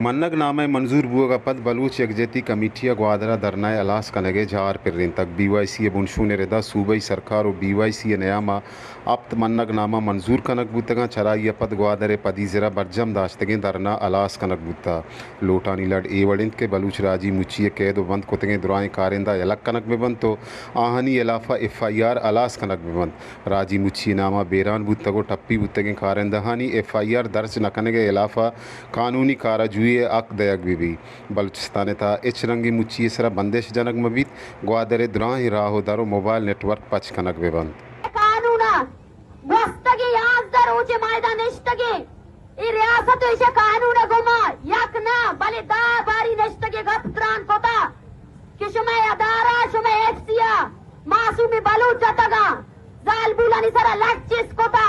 منگ نامہ ءِ منظور بوگ ءَ پد بلوچ یکجہتی کمیٹی ءَ گوادر ءَ دھرنا ءِ ہلاس کنگ ءِ جار پرینتگ۔ بی وائی سی ءِ بنشون ءِ ردا صوبائی سرکار ءُ بی وائی سی ءِ نیام ءَ ہپت منگ نامہ منظور کنگ بوتگاں، چرائی ءَ پد گوادر ءِ پدی زر ءَ برجم داشتگیں دھرنا ہلاس کنگ بوتگ۔ لوٹانی لڑ اے وڑ انت کہ بلوچ راجی مچی ءِ قید ءُ بند کتگیں دراہیں کارندہ یلہ کنگ بہ بنت ءُ آہانی ہلاف ءَ ایف آئی آر ہلاس کنگ بہ بنت۔ راجی مچی ءِ نام ءَ بیران بوتگ ءُ ٹپی بوتگیں کارندہانی ایف آئی آر درج نہ کنگ ءِ ہلاف ءَ قانونی کارا جوئی ءِ حق دئیگ بہ بیت۔ بلوچستان ءِ تہا ہچ رنگیں مچی ءِ سرا بندش جنگ مہ بیت، گوادر ءِ دراہیں راہ ءُ در ءُ موبائل نیٹ ورک پچ کنگ بہ بنت۔ قانون ءَ گوستگیں یازدہ روچ ءَ ما ادا نشتگیں، اے ریاست ءُ ایشی قانون ءَ گوما یک نہ بلے دہ باری نشتگیں گپ تران کتا کہ شمئے ادارہ، شمئے ایف سی ءَ معصومیں بلوچ جتگاں، زالبولانی سرا لٹ چست کتا،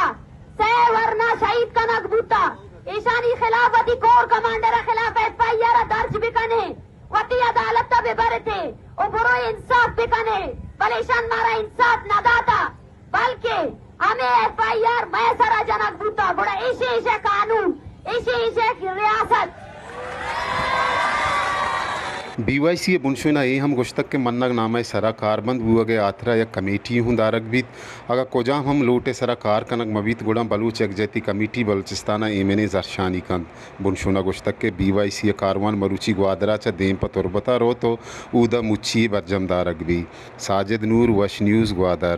سئے ورنا شہید کنگ بوتا، ایشانی خلاف وتی کور کمانڈر ءِ خلاف ایف آئی آر درج بکنے، وتی عدالت ءَ بہ برتے ءُ برو انصاف بکنے، بلے ایشان مارا انصاف نہ داتا، بلکہ ہمے ایف آئی آر مئے سرا جنگ بوتا، گڑا ایشی ایشی قانون، ایشی ایشی ریاست۔ بی وائی سی ءِ بنشون ءَ اے ہم گوشتگ کہ منگ نامہ ءِ سرا کاربند بوگ ءِ ہاترا یک کمیٹی ہوں دارگ بیت۔ اگاں کجام ہم لوٹ ءِ سرا کار کنگ مہ بیت، گڑا بلوچ یکجہتی کمیٹی بلوچستان ءَ ایمنیں زھرشانی کنت۔ بنشون ءَ گوشتگ کہ بی وائی سی ءِ کاروان مروچی گوادر ءَ چہ دیم پہ تربت ءَ روت ءُ اودا مچی یے برجم دارگ بیت۔ ساجد نور، وش نیوز، گوادر۔